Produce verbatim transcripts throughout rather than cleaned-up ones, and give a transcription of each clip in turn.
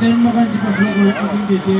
Ten makan si pa flag orek makin ke ke.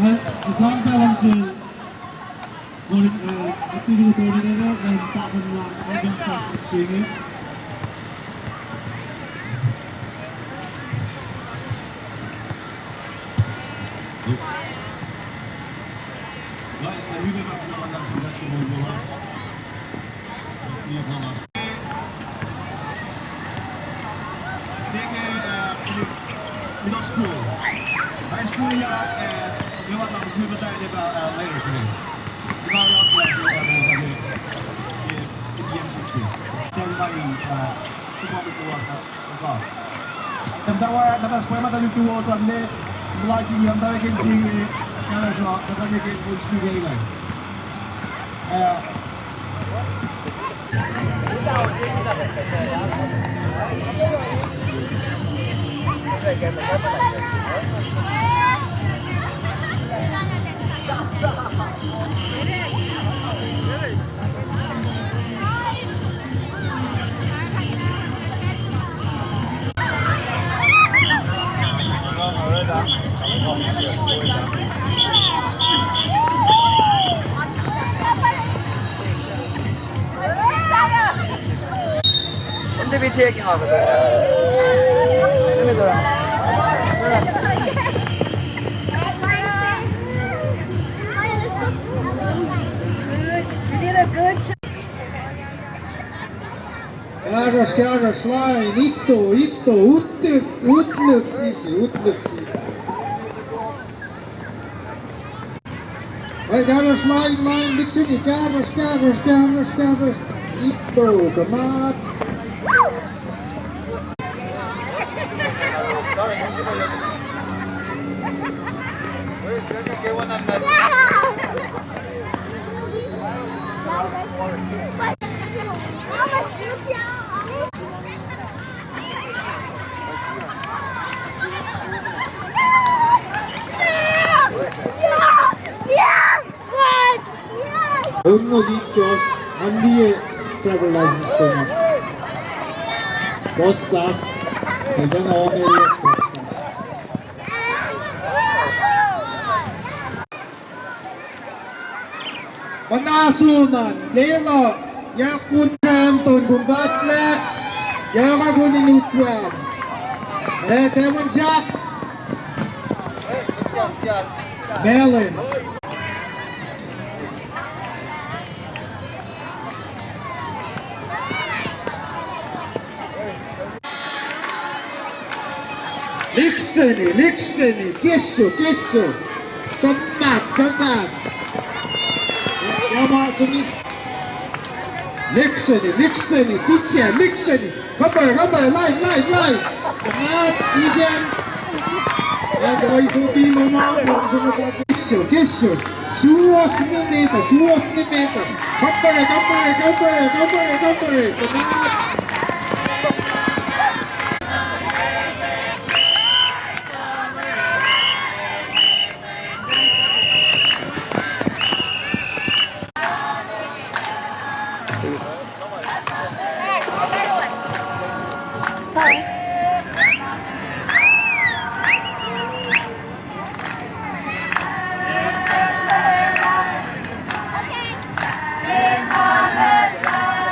Well, esam pac luhngse, uh, activity coordinator and Takun na Urban Staff Exchange. Middle school. High school ya, uh, kwewa sang kwewa ta, uh, later today. Kwewa ya, uh, uh, uh, Stand by, uh, Department of Work. Temtawa, na mas pwema ta lutu wo Sunday, mula si yam ta kin si, kana so, kata ne kin kun si ke ina. Eh. When they be taking off? Let me go around. You did a good job. Kahsruhsr, kahsruhsr, lain, itto, itto, utlik, utlik sisi, utlik sisi. Oi, kahsruhsr, lain, lain, likseni, kahsruhsr, kahsruhsr, kahsruhsr, kahsruhsr. Itto, suhmaht. Yes! Yes! Ongo liikosr, an liye travel license tona. First class, ita na ongo liye first class. Mana sunan, lelo, yakun Anton, kom pahtlac, yaka kunin utwan. Eh, teman sak. Melin. Likseni, likseni, kiss you, kiss you. Suhmaht, suhmaht. Yama sumis. Likseni, likseni, pitse, likseni. Kampare, kampare, lain, lain, lain. Suhmaht, isen. Kiss you, kiss you. Suwohs ne meta, suwohs ne meta. Kampare, kampare, kampare, kampare, kampare. Suhmaht.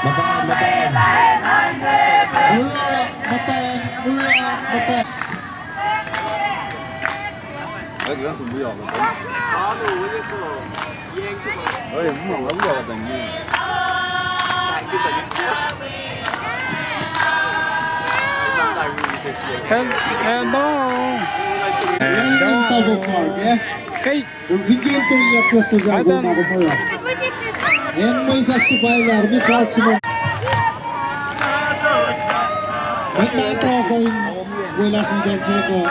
Muhtwacn, muhtwacn. Mura, muhtwacn, mura, muhtwacn. Hello. Hello. Hey. Kom fin ke tuyak ke sosal kom na kom oruh. Acn mwe sasuc pwacye lah kom in park sum. Mwet ma etuh kuh in welah srihpen se kuh.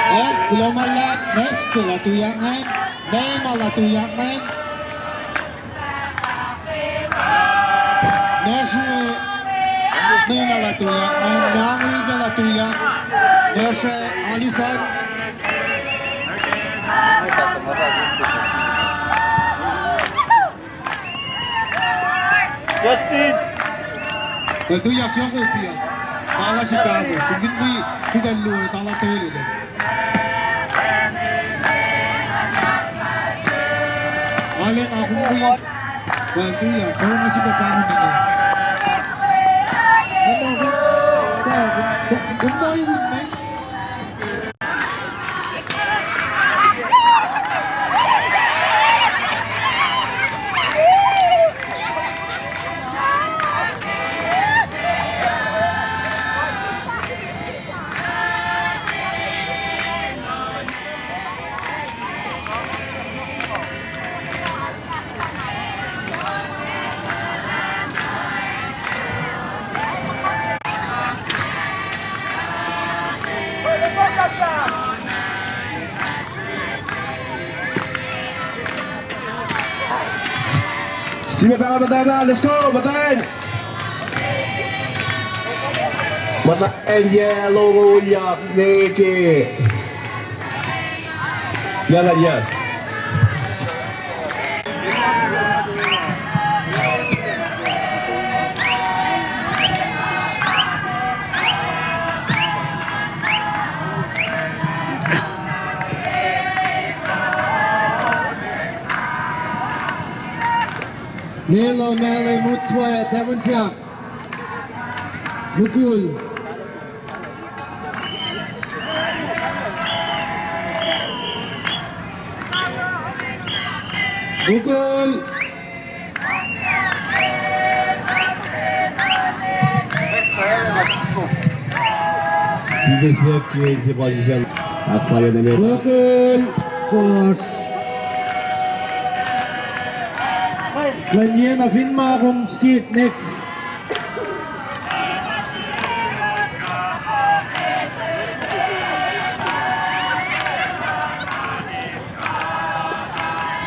Well, kuloh ma luhlahp, Mespe lah tuyak ingacn, Nema lah tuyak ingacn. Nursery, Nina lah tuyak, Nangri lah tuyak, Nursery, Alison. Justin. Kal tuyak yohk uh tiac. Pahla sitako. Kukin wi, kukan luo, tala tolu. Alen akumui. Pal tuyak, kal ma sika pahngon nina. Nama kum, ta, kum, kum, kum ma iwin me. Sime pahla muhtwacn, let's go, muhtwacn. Muhtwacn yac longoul yuck nuh ke yac, yac. Lelo, Male, Mutwe, Tafunsak, Mukul. Mukul. Sifilpac ke se pa sisel ahksahyac nuh met. Mukul, Josh. Kuh in ye na fin ma kom skip next.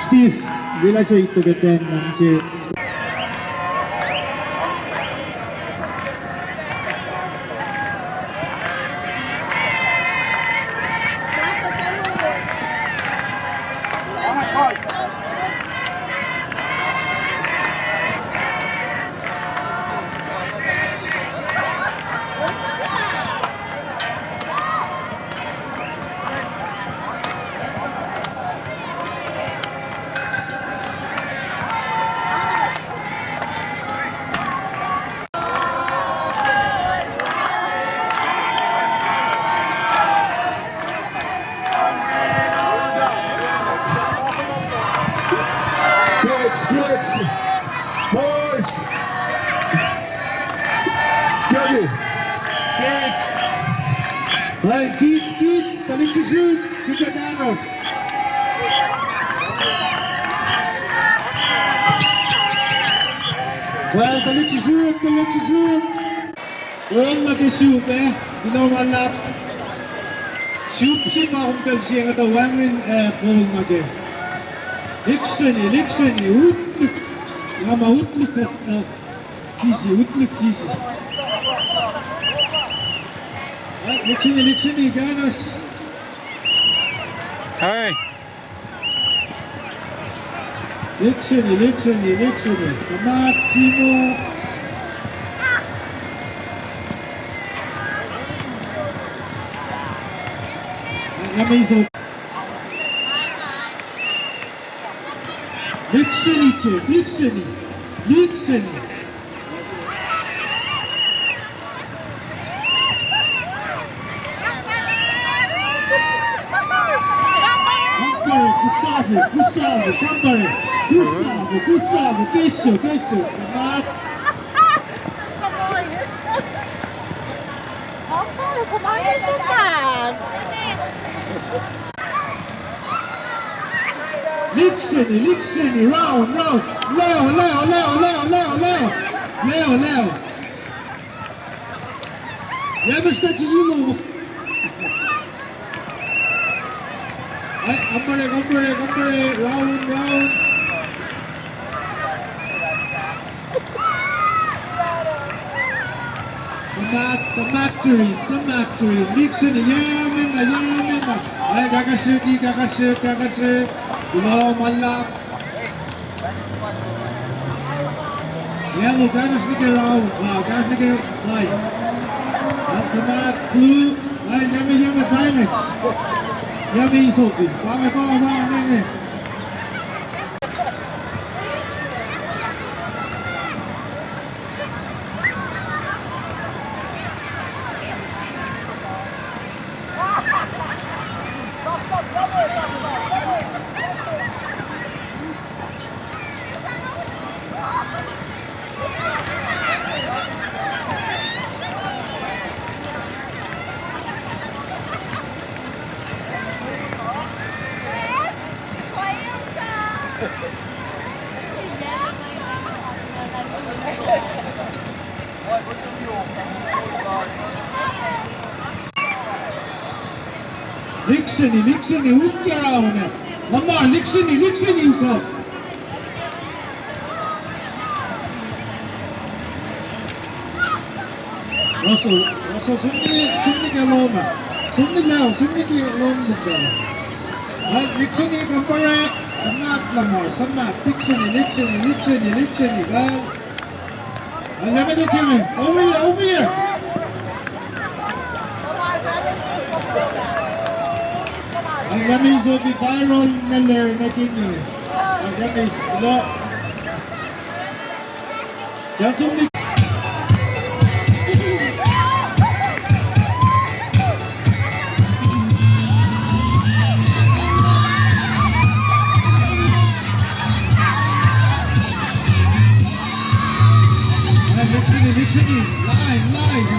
Steve, welah se ituckuh ten na mihsenge. Kids, kids, boys. Kids, kids. Hey, kids, kids, tuhlihk srihsrihk, srihpac kahsruh. Well, tuhlihk srihsrihk, tuhlihk srihsrihk. Ol nuh ke srihpac, kuloh ma luhlahp. Srihpac se ma kom kuh in sie ngata wacngihn, eh, ol nuh ke. Liksreni, liksreni, utlik. Nga ma utlik, uh, sisi, utlik sisi. Eh, liksreni, liksreni, Ganas. Hi. Liksreni, liksreni, liksreni. Suhmaht, Timo. Nga me iso. Liksreni, Jake, liksreni. Liksreni. Kampare, kusafu, kusafu, kampare, kusafu, kusafu, kesho, kesho, suhmaht. Liksreni, liksreni, round, round. Leo, leo, leo, leo, leo, leo. Leo, leo. Yac mihsrka sisi lom. Ai, kampare, kampare, kampare, round, round. Suhmaht, suhmaht kurin, suhmaht kurin. Liksreni, yac mena, yac mena. Ai, kahkahsrihki, kahkahsrihk, kahkahsrihk. Kuloh ma luhlahp. Yellow, kahsruh nuh ke round, uh, kahsruh nuh ke line. Suhmaht, blue, line, yac me, yac me, time. Yac me isoki. Pange, pange, pange, pange. Liksreni, liksreni, utke raune. Lamar, liksreni, liksreni, uko. Russell, So, som nuh, som nuh ke lohm ah. Som nuh lah, som nuh ke lohm nuh ke. Well, Likseni, compare. Suhmaht lah ma, suhmaht. Likseni, Likseni, Likseni, Likseni. Well, well, let me tell you. Over here, over here. Well, let me show you viral nuh lac nuh ke. Well, let me, hello. Likseni, Likseni, live, live.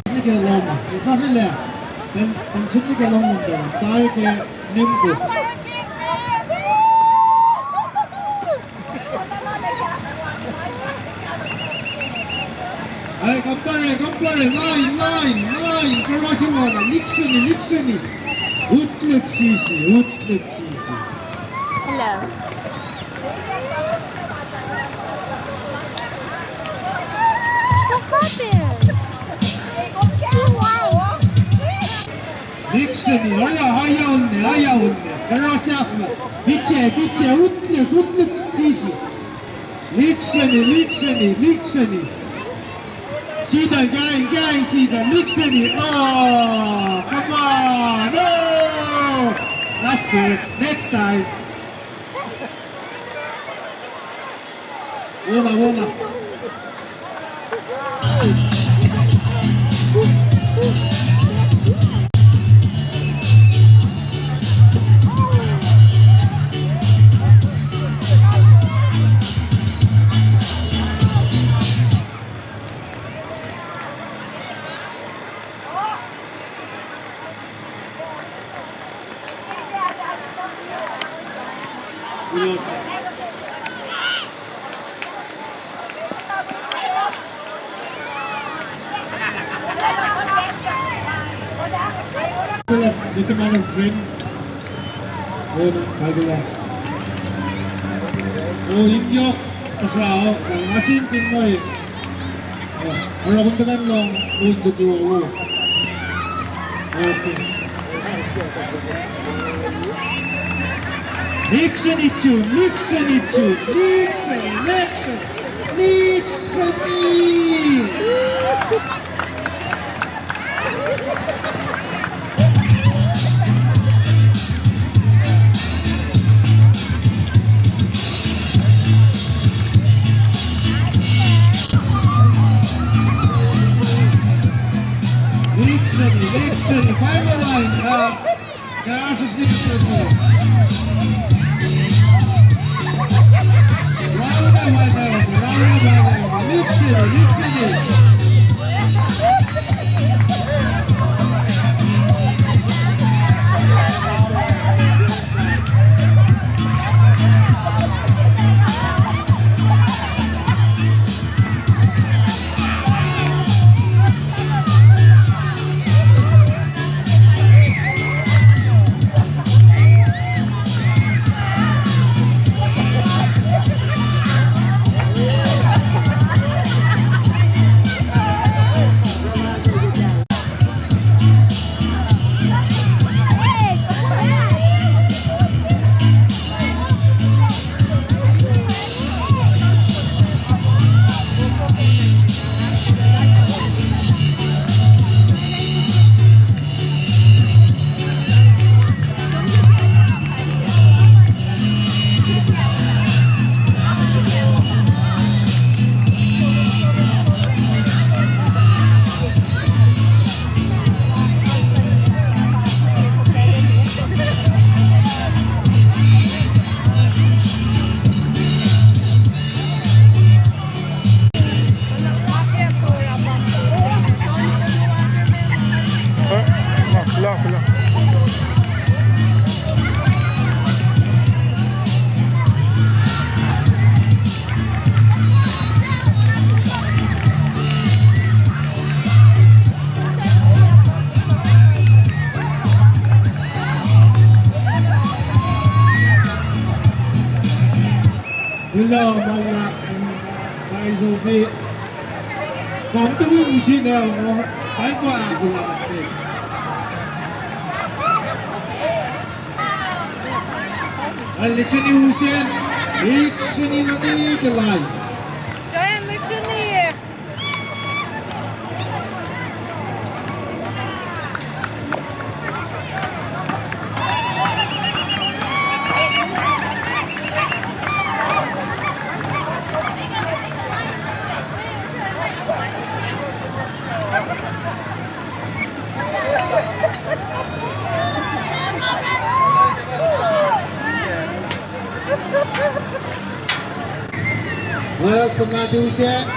Nike lohm, e, fahsrwellah, pacl, pacl som nike lohm, pacl, tae ke nimko. Ai, compare, compare, line, line, line, Karashiwana, Likseni, Likseni. Utlik sisi, utlik sisi. Hello. What happened? Likseni, oruh, oruh, oruh, oruh. Karashiwana. Pitse, pitse, utlik, utlik sisi. Likseni, Likseni, Likseni. Sida, kain, kain, sida, Likseni. Oh, come on. Oh, that's good. Next time. Wola, wola. Little amount of drink. Oh, Bible. Oh, in yohk, asrao, asin tin moi. Oruh kom tuhkuh in lohng, un tutu, o. Okay. Likseni tune, Likseni tune, Likseni, Likseni, Likseni. Likseni, Likseni, final line, uh, Josh is Likseni. Round and wide, round and wide, Likseni, Likseni. Lah ma lah, ma isopi. Kom tuh use na, ma, ai pa aku lah. Alexini use, Alexini nani kelai. Giant Alexini. Well, some Matthews here.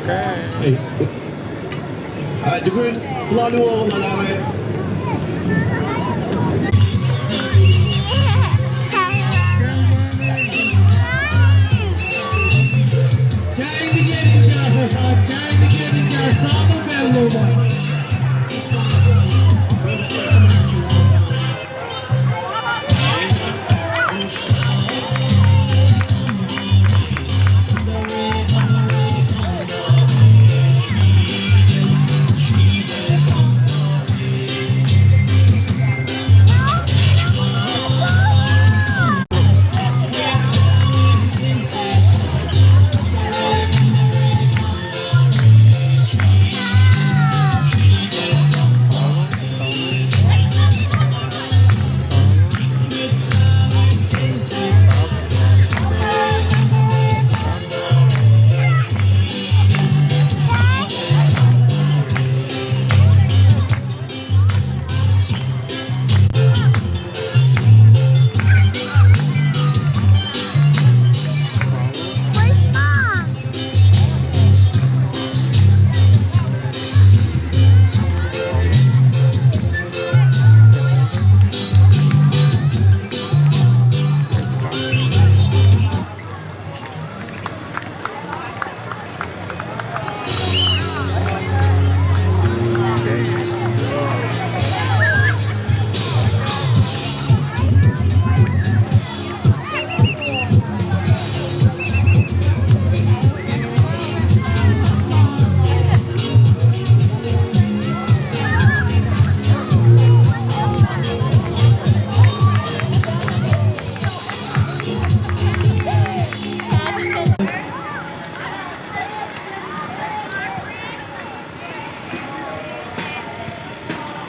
Okay. Hey. Uh, Jibril, Lalu, Malawi.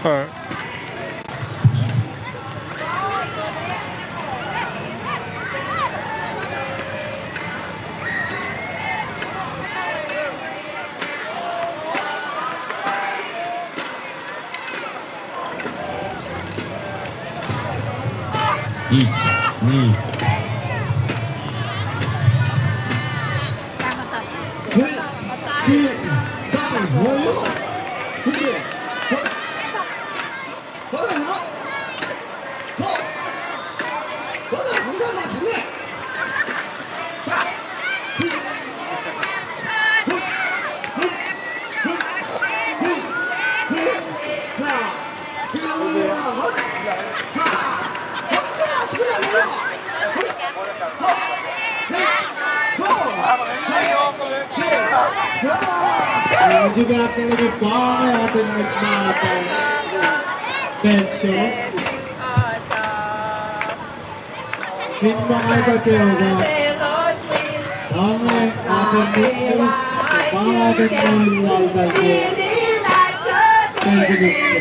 All right. Ajuback ke liki pa inge atacn mwet mahtuh pacl se. Fin ma nga kuh ke oruh, pa inge atacn mwet, pa inge atacn mwet laltahl ke pacl koluk se.